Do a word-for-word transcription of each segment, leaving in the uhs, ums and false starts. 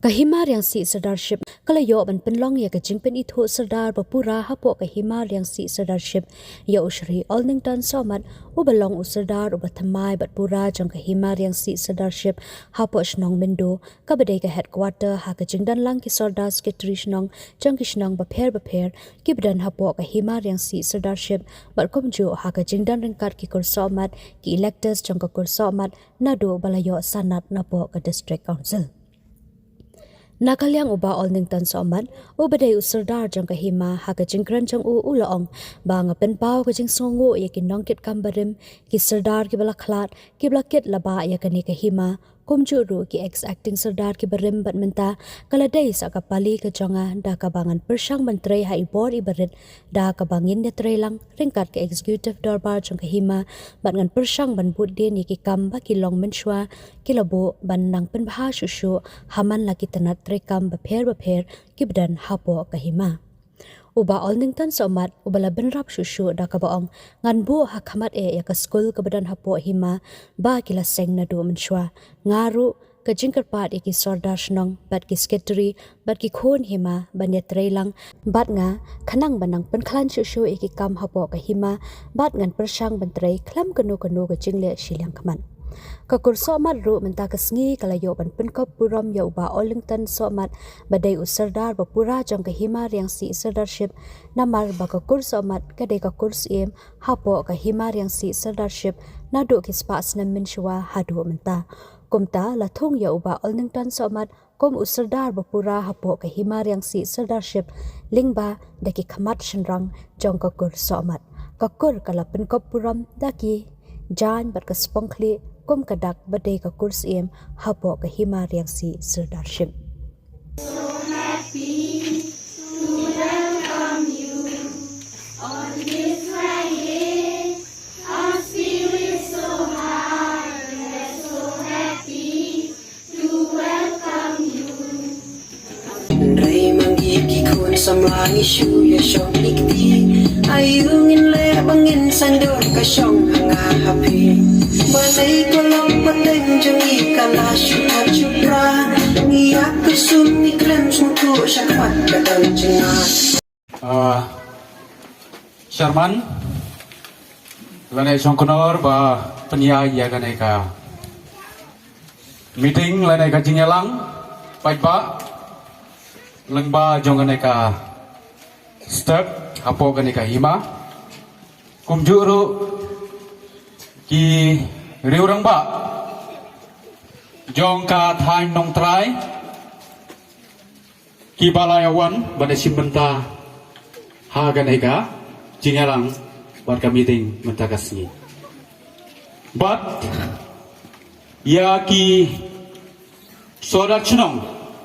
Ka Hima Riangsi Sirdarship ka la ïoh ban pynlong ïa ka jingpynithuh Sirdar ba pura hapoh ka Hima Riangsi Sirdarship ïa u Shri Olnington Sohmat, uba long u Sirdar uba thymmai bad pura jong ka Hima Riangsi Sirdarship hapoh shnong Myndo, kaba dei ka headquarter ha ka jingdonlang ki Sordar Secretary shnong jong ki shnong bapher bapher kiba don hapoh ka Hima Riangsi Sirdarship, bad kumjuh ha ka jingdon ryngkat ki kur Sohmat, ki electors jong ka kur Sohmat, naduh ba la ïoh sanad napoh ka District Council. Na ka liang u Bah Olnington Sohmat, uba dei u Sirdar jong ka Hima, ha ka jingkren jong u u la ong ba nga pynpaw ka jingsngewnguh ïa ki nongkitkam barim, ki Sirdar kiba la khlad, kiba la kit la bah ïa kane ka Hima, kumjuh ruh ki ex acting Sirdar ki barim bad mynta ka la dei sa ka pali ka jong nga da kaba ngan pyrshang ban trei ha i bor i barit da kaba ngin ïatreilang ryngkat ka Executive Dorbar jong ka Hima, bad ngan pyrshang ban bud dien ïa ki kam ba ki long mynshuwa ki la buh ban nang pynbha shuh shuh ha man la ki tnat treikam bapher bapher kiba don hapoh ka Hima. U Bah Olnington Sohmat uba la bynrap shuh shuh da kaba ong, ngan buh ha khmat eh ïa ka skul kaba don hapoh Hima ba ki la seng naduh mynshuwa. Nga ruh ka jingkyrpad ïa ki Sordar shnong bad ki Secretary bad ki khun Hima ban ïatreilang bad nga khnang ban nang pynkhlaiñ shuh shuh ïa ki kam hapoh ka Hima, bad ngan pyrshang ban trei khlem kano kano ka jingleh shiliang khmat. Ka kur Sohmat ruh mynta ka sngi ka la ïoh ban pynkop burom ïa u Bah Olnington Sohmat, ba dei u Sirdar ba pura jong ka Hima Riangsi Sirdarship, namar ba ka kur Sohmat ka dei ka kur syiem hapoh ka Hima Riangsi Sirdarship naduh ki spah snem mynshuwa haduh mynta. Kumta la thung ïa u Bah Olnington Sohmat kum u Sirdar ba pura hapoh ka Hima Riangsi Sirdarship lyngba da ki khmat shynrang jong ka kur Sohmat. Ka kur ka la pynkop burom da ki jaiñ bad ka spongkhlieh kum ka dak ba dei ka kur syiem hapoh ka Hima Riangsi Sirdarship. Hynrei ma ngi ki khun samla ngi shu ïa shong lykti. Aïu ngin leh ba ngin sngewdur ka shong ha nga ha phi. Balei ka long pateng jong ngi ka la shu pat shu pra. Ngi ïa kusum ngi khlem sngewthuh shakhmat ka dang jngai. Ah, Chairman, lane Shongknor ba pynïaid ïa kane ka meeting lane ka jingïalang paidbah lyngba jong kane ka step hapoh kane ka hima. Kumjuh ruh ki riew rangbah jong ka thaiñ Nongtrai kiba la ïa wan ban ïa shim bynta ha kane ka jingïalang bad ka meeting mynta ka sngi. Bad ïa ki Sordar shnong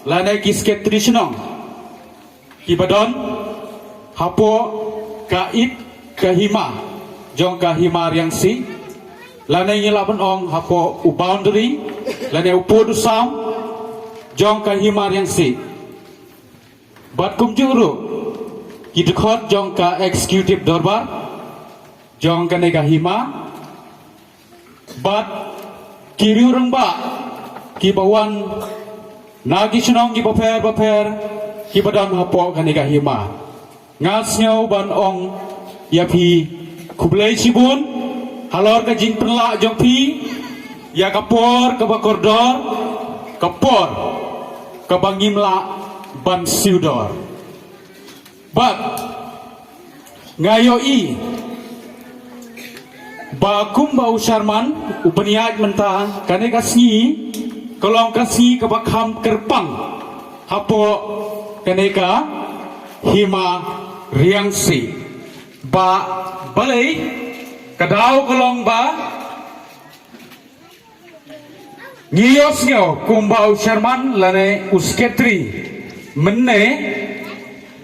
lane ki Secretary shnong kiba don hapoh ka it ka hima jong ka Hima Riangsi, lane ngi lah ban ong hapoh u boundary lane u pud u sam jong ka Hima Riangsi. Bad kumjuh ruh ki dkhot jong ka Executive Dorbar jong kane ka hima, bad ki riew rangbah kiba wan na ki shnong kiba pher bapher kiba don hapoh kane ka hima. Nga sngew ban ong ïa phi khublei shibun halor ka jingpynlah jong phi ïa ka por kaba kordor, ka por kaba ngim lah ban siew dor. Bad nga ïohi ba kumba u Chairman u pynïaid mynta, kane ka sngi ka long ka sngi kaba kham kyrpang hapoh kane ka Hima Riangsi. Ba balei? Ka daw ka long ba ngi ïohsngew kumba u Chairman lane u Secretary mynne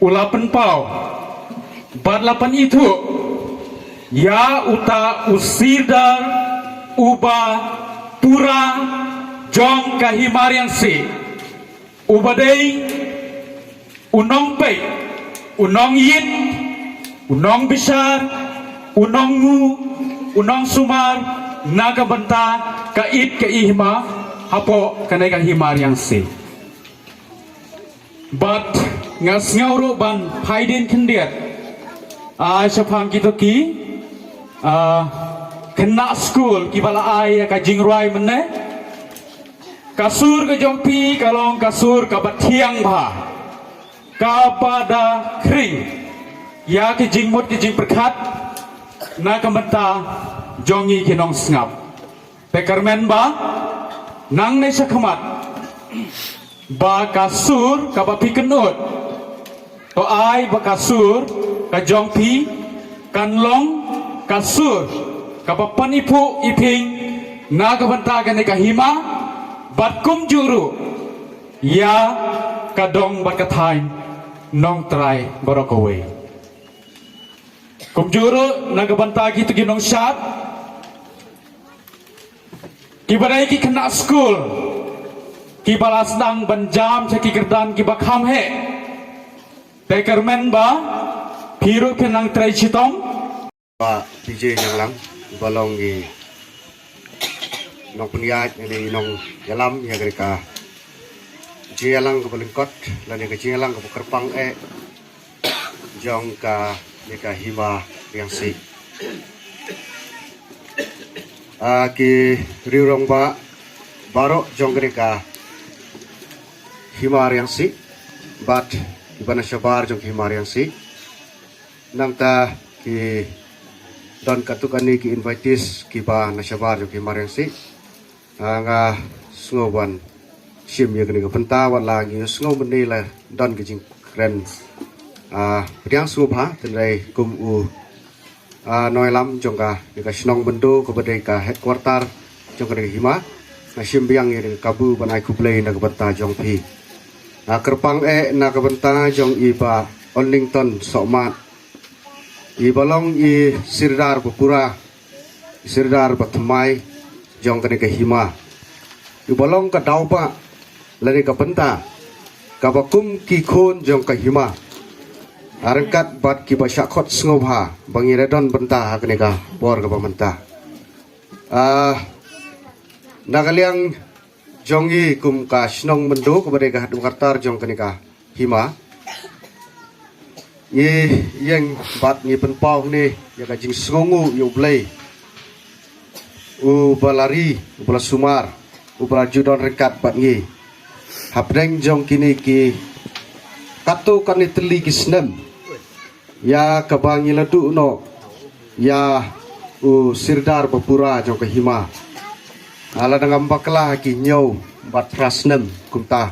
u la pynpaw bad la pynithuh ïa uta u Sirdar uba pura jong ka Hima Riangsi, uba dei u nongpeit, u nongïit, u nongbishar, u nongnguh, u nongsumar na ka bynta ka it ka hima hapoh kane ka Hima Riangsi. Bad nga sngew ruh ban phaidien khyndiat, ah, shaphang kito ki, ah, khynnah skul kiba la ai ïa ka jingrwai mynne. Ka sur ka jong phi ka long ka sur kaba thiang bha, kaba da khring ïa ki jingmut ki jingpyrkhat na ka bynta jong ngi ki nongsngap. Te kyrmen ba nangne shakhmat ba ka sur kaba phi kynnoh, to ai ba ka sur ka jong phi kan long ka sur kaba pyniphuh iphieng na ka bynta kane ka hima, bad kumjuh ruh ïa ka dong bad ka thaiñ Nongtrai baroh kawei. Kumjuh ruh na ka bynta kito ki nongshad kiba dei ki khynnah skul kiba la sdang ban jam sha ki kyrdan kiba kham heh. Te kyrmen ba phi ruh phin nang trei shitom. Bah P J Nanglang, ba long i nongpynïaid ne i nongïalam ïa ka jingïalang kaba lyngkot lane ka jingïalang kaba kyrpang eh jong kane ka hima Riangsi. Ah, ki riew rangbah baroh jong kane ka hima Riangsi bad kiba na shabar jong ka hima Riangsi. Nangta ki don katto katne ki invitees kiba na shabar jong ka hima Riangsi. Ah, nga sngew ban shim ïa kane ka bynta wat la ngi sngew mynne la don ka jingkren, ah, pdiang sngewbha, hynrei kum u, ah, nongïalam jong kane ka shnong Myndo kaba dei ka headquarter jong kane ka hima, nga shim biang ïa ka kabu ban ai khublei na ka bynta jong phi. Ah, kyrpang eh na ka bynta jong i Bah Onlington Sohmat, iba long i sirdar ba pura, i sirdar ba thymmai jong kane ka hima, iba long ka daw ba lane ka bynta kaba kum ki khun jong ka hima, ah, ryngkat bad kiba shah khot sngewbha ba ngi la don bynta ha kane ka por kaba mynta. Ah, na ka liang jong ngi kum ka shnong Myndo kaba dei ka headquarter jong kane ka hima, ngi ïeng bad ngi pynpaw hangne ïa ka jingsngewnguh ïa U Blei uba la ri, uba la sumar, uba la ju don ryngkat bad ngi hapdeng jong kine ki katto katne tylli ki snem, ïa kaba ngi la duh noh ïa u sirdar ba pura jong ka hima. Ah, lada ngam bakla ki hynñiew bad phra snem kumta,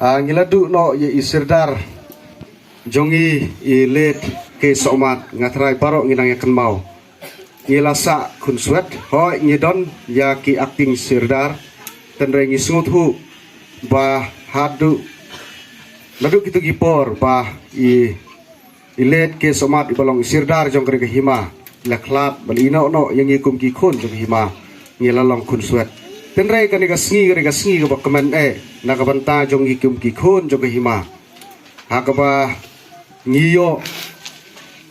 ah, ngi la duh noh ïa i sirdar jong ngi, i late K Sohmat. Nga trai baroh ngi nang ïa kynmaw, ngi la sah khunswet, hooid ngi don ïa ki acting sirdar, hynrei ngi sngewthuh ba haduh naduh kito ki por ba i i late K Sohmat iba long i sirdar jong kane ka hima i la khlad bad i noh noh ïa ngi kum ki khun jong ka hima, ngi la long khunswet. Hynrei kane ka sngi, kane ka sngi kaba kmen eh na ka bynta jong ngi kum ki khun jong ka hima, ha kaba ngi ïoh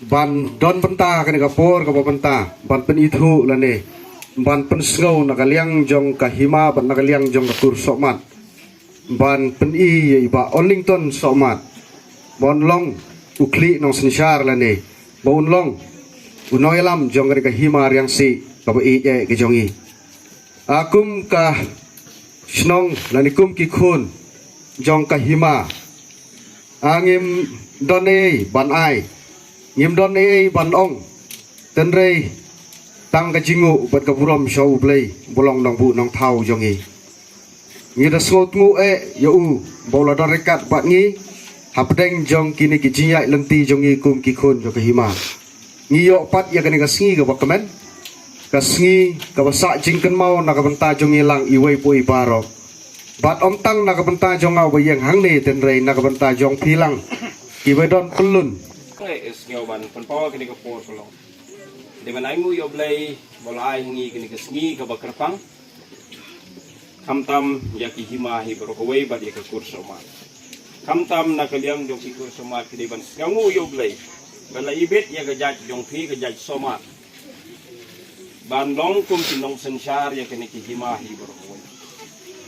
ban don bynta ha kane ka por kaba mynta ban pynithuh lane ban pynsngew na ka liang jong ka hima bad na ka liang jong ka kur Sohmat, ban pyni ïa i Bah Onlington Sohmat ba un long u khlieh nongsynshar lane ba un long u nongïalam jong kane ka hima Riangsi kaba ïeit eh ka jong ngi. Ah, kum ka shnong lane kum ki khun jong ka hima, ah, ngim don ei ban ai, ngim don ei ban ong, hynrei tang ka jingnguh bad ka burom sha U Blei ba long nongbuh nongthaw jong ngi. Ngi da sngewtnguh eh ïa u ba u la don ryngkat bad ngi hapdeng jong kine ki jingïaid lynti jong ngi kum ki khun jong ka hima. Ngi ïoh pat ïa kane ka sngi kaba kmen, ka sngi kaba sah jingkynmaw na ka bynta jong ngi lang iwei pa iwei baroh. Bad ym tang na ka bynta jong nga uba ïeng hangne, hynrei na ka bynta jong phi lang kiba don kyllun. Ngi sngew ban pynpaw kane ka por ka long dei ban ai nguh ïa U Blei ba u la ai ha ngi kane ka sngi kaba kyrpang, khamtam ïa ki hima hi baroh kawei bad ïa ka kur Sohmat. Khamtam na ka liang jong ki kur Sohmat ki dei ban sngewnguh ïa U Blei ba la ibit ïa ka jait jong phi, ka jait Sohmat, ban long kum ki nongsynshar ïa kane ki hima hi baroh kawei.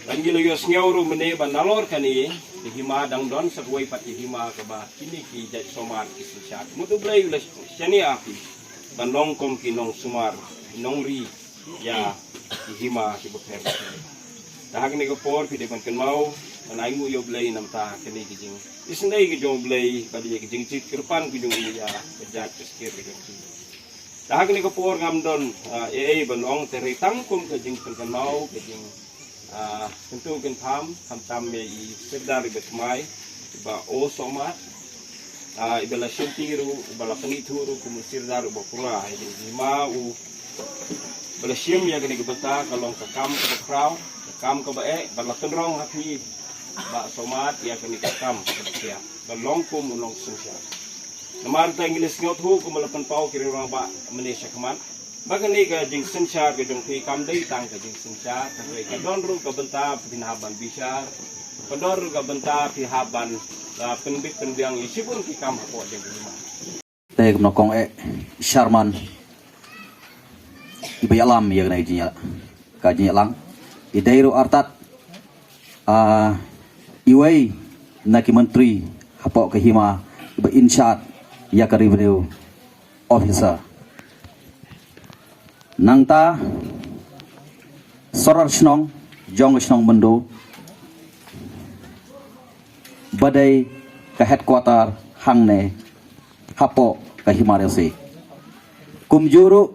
Bad ngi la ïohsngew ruh mynne ba nalor kane Ki hima dang don sa kawei pat ki hima kaba kine ki jait sumar ki synshar. Mut U Blei u la shaniah ïa phi ban long kum ki nongsumar, ki nongri ïa ki hima kiba pher bapher. Te ha kane ka por phi dei ban kynmaw ban ainguh ïa U Blei namar kane ka jingisynei ka jong U Blei bad ïa ka jingjied kyrpang ka jong u ïa ka jait ka skhem ka jong phi. Te ha kane ka por ngam don, ah, ei ei ban ong, te hynrei tang kum ka jingpynkynmaw, ka jing, ah, kyntu kyntham, khamtam ïa i Sirdar iba thymmai, iba O Sohmat, ah, iba la shimti ruh, iba la pynithuh ruh kum u Sirdar uba pura, i ma u ba la shim ïa kane ka bynta, ka long ka kam kaba khraw, ka kam kaba eh, ba la kynrong ha phi Bah Sohmat ïa kane ka kam kaba khraw, ba long kum u nongsynshar. Namar te ngi la sngewthuh kumba la pynpaw ki riew rangbah mynne shakhmat ba kane ka jingsynshar ka jong phi kam dei tang ka jingsynshar, hynrei ka don ruh ka bynta phin hap ban bishar, ka don ruh ka bynta phi hap ban, ah, pynbit pynbiang ïa shibun ki kam hapoh jong phi. Te kumno kong eh Sharman iba ïalam ïa kane ka jingïa-, ka jingïalang. I dei ruh artat, ah, iwei na ki myntri hapoh ka hima iba in charge ïa ka revenue officer. Nangta Sordar Shnong jong ka shnong Myndon ba dei ka headquarter hangne hapoh ka Hima Riangsi. Kumjuh ruh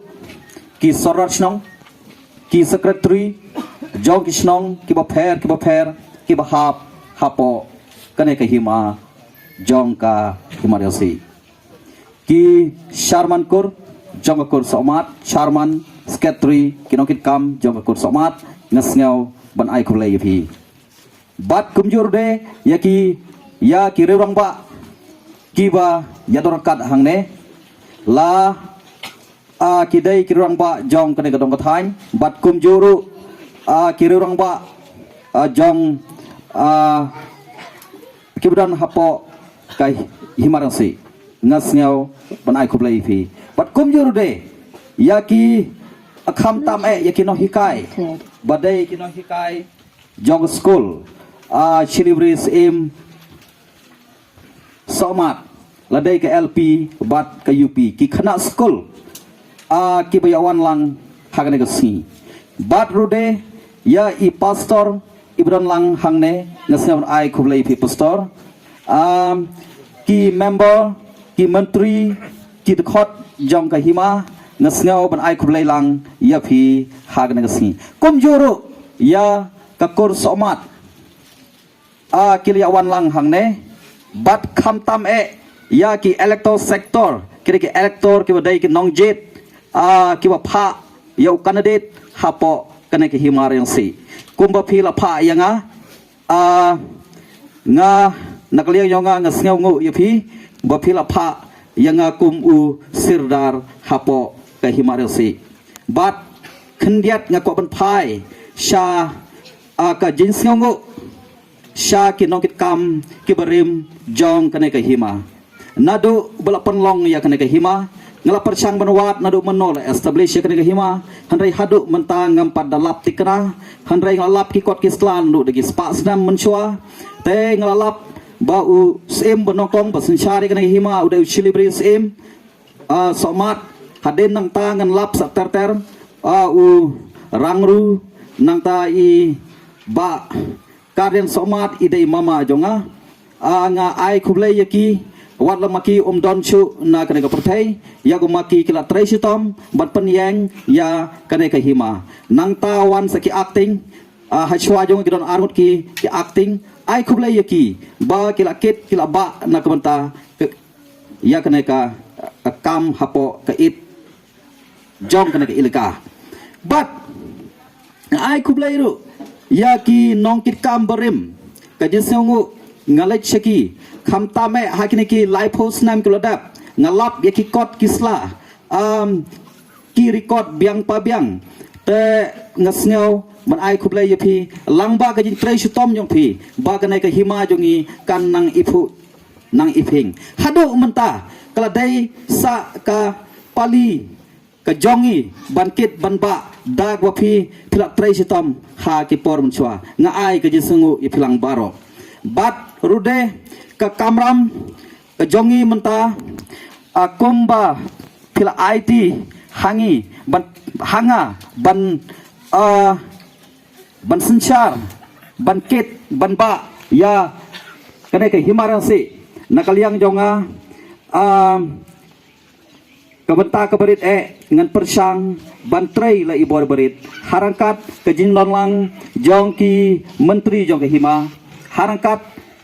ki Sordar Shnong, ki secretary jong ki shnong kiba pher kiba pher kiba hap hapoh kane ka hima jong ka Hima Riangsi. Ki Sharman kur jong ka kur Sohmat, Sharman, secretary, ki nongkitkam jong ka kur Sohmat, nga sngew ban ai khublei ïa phi. Bad kumjuh ruh de ïa ki, ïa ki riew rangbah kiba ïadon ryngkat hangne, la, ah, ki dei ki riew rangbah jong kane ka dong ka thaiñ, bad kumjuh ruh, ah, ki riew rangbah, ah, jong, ah, kiba don hapoh ka Hima Riangsi. Nga sngew ban ai khublei ïa phi. Bad kumjuh ruh de ïa ki, ah, khamtam eh ïa ki nonghikai ba dei ki nonghikai jong skul, ah, Shilibri Syiem Sohmat, la dei ka L P bad ka U P, ki khynnah skul, ah, kiba ïa wan lang ha kane ka sngi. Bad ruh de ïa i pastor iba don lang hangne, nga sngew ban ai khublei ïa phi pastor. Ah, ki member, ki myntri, ki dkhot jong ka hima, nga sngew ban ai khublei lang ïa phi ha kane ka sngi. Kumjuh ruh ïa ka kur Sohmat, ah, ki la ïa wan lang hangne, bad khamtam eh ïa ki elector sector, ki dei ki elector kiba dei ki nongjied, ah, kiba phah ïa u candidate hapoh kane ka Hima Riangsi. Kumba phi la phah ïa nga, ah, nga na ka liang jong nga, nga sngewnguh ïa phi ba phi la phah ïa nga kum u sirdar hapoh ka Hima Riangsi. Bad khyndiat nga kwah ban phai sha, ah, ka jingsngewnguh sha ki nongkitkam kiba rim jong kane ka hima. Naduh ba la pynlong ïa kane ka hima, nga la pyrshang ban wad naduh mynno la establish ïa kane ka hima, hynrei haduh mynta ngam pat da lap thikna, hynrei nga la lap ki kot ki sla naduh da ki spah snem mynshuwa. Te nga la lap ba u Syiem ba nyngkong ba synshar ïa kane ka hima u dei u Shilibri Syiem, ah, Sohmat, hadien nangta ngan lap sa ter ter, ah, u Rangru, nangta i Bah Karen Sohmat i dei mama jong nga. Ah, nga ai khublei ïa ki, wat la ma ki ym don shuh na kane ka pyrthei, ïa ka ma ki ki la trei shitom ban pynïeng ïa kane ka hima. Nangta wan sa ki acting, ah, ha shuwa jong ki don arngut ki, ki acting, ai khublei ïa ki ba ki la kit ki la bah na ka bynta ka, ïa kane ka, ka kam hapoh ka it jong kane ka elaka. Bad nga ai khublei ruh ïa ki nongkitkam barim, ka jingsngewnguh nga leit sha ki, khamtam eh ha kine ki laiphew snem ki la dep, nga lap ïa ki kot ki sla, um, ki record biang pa biang. Te nga sngew ban ai khublei ïa phi lyngba ka jingtrei shitom jong phi ba kane ka hima jong ngi kan nang iphuh nang iphieng. Haduh mynta ka la dei sa ka pali ka jong ngi ban kit ban bah da kaba phi, phi la trei shitom ha ki por mynshuwa. Nga ai ka jingsngewnguh ïa phi lang baroh. Bad ruh de ka kamram ka jong ngi mynta, a, kumba phi la aiti ha ngi ban, ha nga ban, a, ban synshar, ban kit, ban bah ïa kane ka hima rangsi. Na ka liang jong nga, a, ka bynta ka barit eh ngan pyrshang ban trei la i bor barit, ha ryngkat ka jingdon lang jong ki myntri jong ka hima, ha ryngkat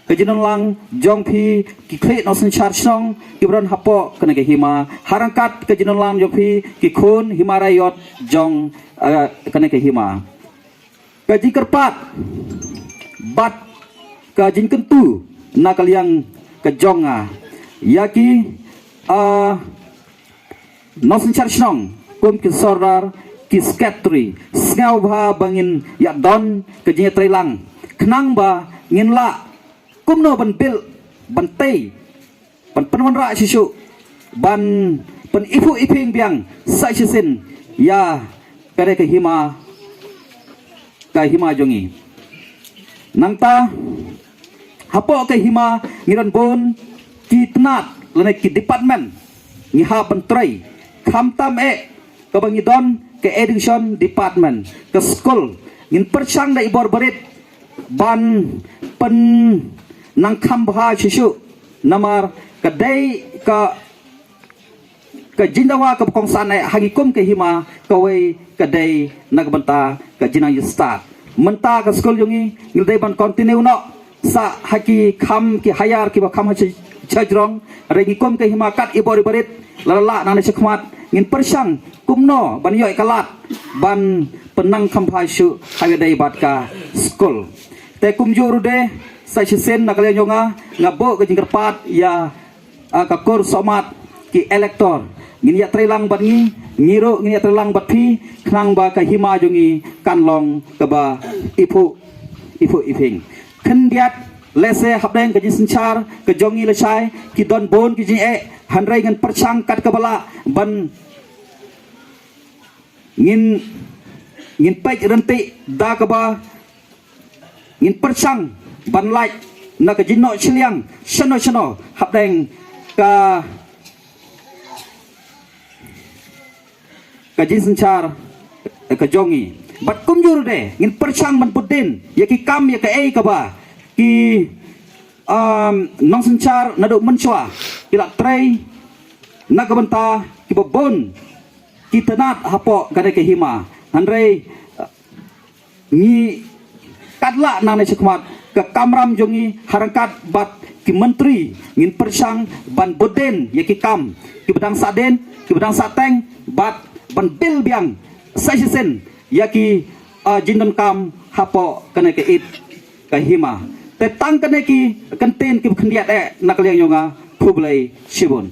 ka jingdon lang jong phi ki khlieh nongsynshar shnong kiba don hapoh kane ka hima, ha ryngkat ka jingdon lang jong phi ki khun hima raiot jong, eh, kane ka hima. Ka jingkyrpad bad ka jingkyntu na ka liang ka jong nga ïa ki, ah, nongsynshar shnong kum ki sordar, ki sekretari, sngewbha ba ngin ïa don ka jingïatreilang khnang ba ngin lah kumno ban build, ban tei, ban pynwanrah shisha, ban pyniphuh iphieng biang sa shisien ïa kane ka hima, ka hima jong ngi. Nangta hapoh ka hima ngi don bun ki tnat lane ki department ngi hap ban trei, khamtam eh kaba ngi don ka education department, ka skul. Ngin pyrshang da i bor barit ban pynnangkham bha shisha, namar ka dei ka, ka jingdawa kaba kongsan eh ha ngi kum ka hima, kawei ka dei na ka bynta ka jingnang ïastad. Mynta ka skul jong ngi ngi dei ban continue noh sa ha ki kham ki higher kiba kham ha sha, sha jrong, hynrei ngi kum ka hima kat i bor i barit la lah nangne shakhmat ngin pyrshang kumno ban ïoh ka lad ban pynnangkham bha shuh ha kaba dei bad ka skul. Te kumjuh ruh de sa shisien na ka liang jong nga nga buh ka jingkyrpad ïa, ah, ka kur sohmat ki elector, ngin ïatreilang bad ngi, ngi ruh ngin ïatreilang bad phi khnang ba ka hima jong ngi kan long kaba iphuh, iphuh iphieng. Khyndiat lehse hapdeng ka jingsynshar ka jong ngi lashai ki don bun ki jingeh, hynrei ngin pyrshang kat kaba lah ban ngin, ngin peit ryntih da kaba ngin pyrshang ban lait na ka jingnoh shiliang shano shano hapdeng ka, ka jingsynshar ka jong ngi. Bad kumjuh ruh de ngin pyrshang ban bud dien ïa ki kam ïa kaei kaba ki, um, nongsynshar naduh mynshuwa ki la trei na ka bynta kiba bun ki tnat hapoh kane ka hima. Hynrei, uh, ngi katba lah nangne shakhmat ka kamram jong ngi ha ryngkat bad ki myntri ngin pyrshang ban bud dien ïa ki kam kiba dang sah dien, kiba dang sah teng, bad ban build biang sa shisien ïa ki, ah, jingdonkam hapoh kane ka it ka hima. Te tang kane ki kyntien kiba khyndiat eh na ka liang jong nga, khublei shibun.